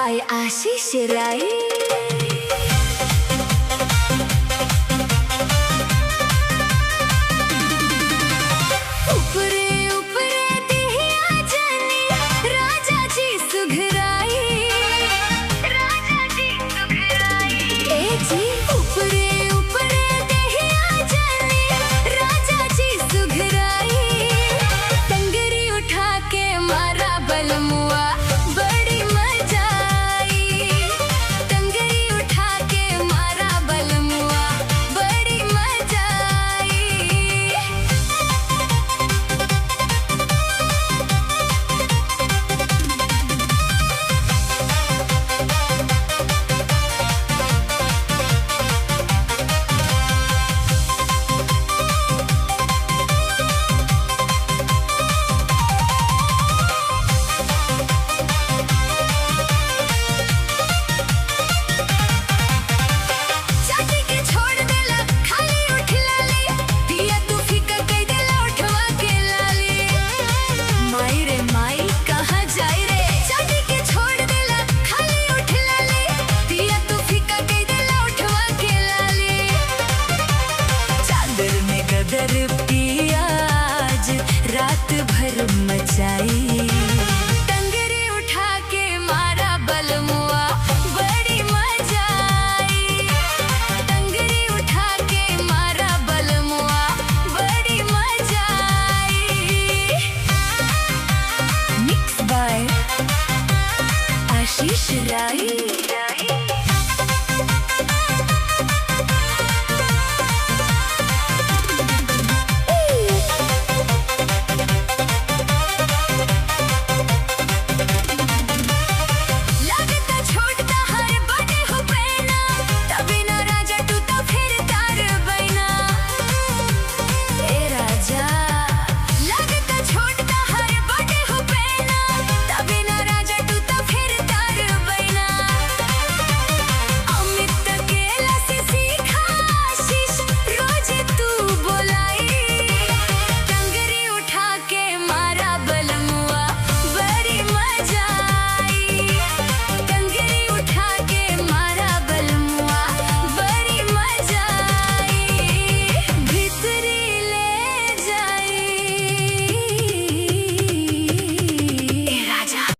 By आशीष राय। ऊपरे ऊपरे दिहिया जानी राजा जी सुघराई, राजा जी सुघराई। ए जी ऊपरे ऊपरे दिहिया जानी राजा जी सुघराई। टंगरी उठा के मारा बलमुआ बड़ी मजा आई। टंगरी उठा के मारा बलमुआ बड़ी मजा आई। चाटी के छोड़ देला खाली उठ लाली, पिया तू फीका कई देला उठवा के लाली। माई रे माई कहाँ जाई रे। चाटी के छोड़ देला खाली उठ लाली, पिया तू फीका कई देला उठवा के लाली। चादर में गदर पिया आज रात भर मचाई। टंगरी उठा के मारा बलमुआ बड़ी मजा आई। टंगरी उठा के मारा बलमुआ बड़ी मजा आई। Mix by Ashish Rai.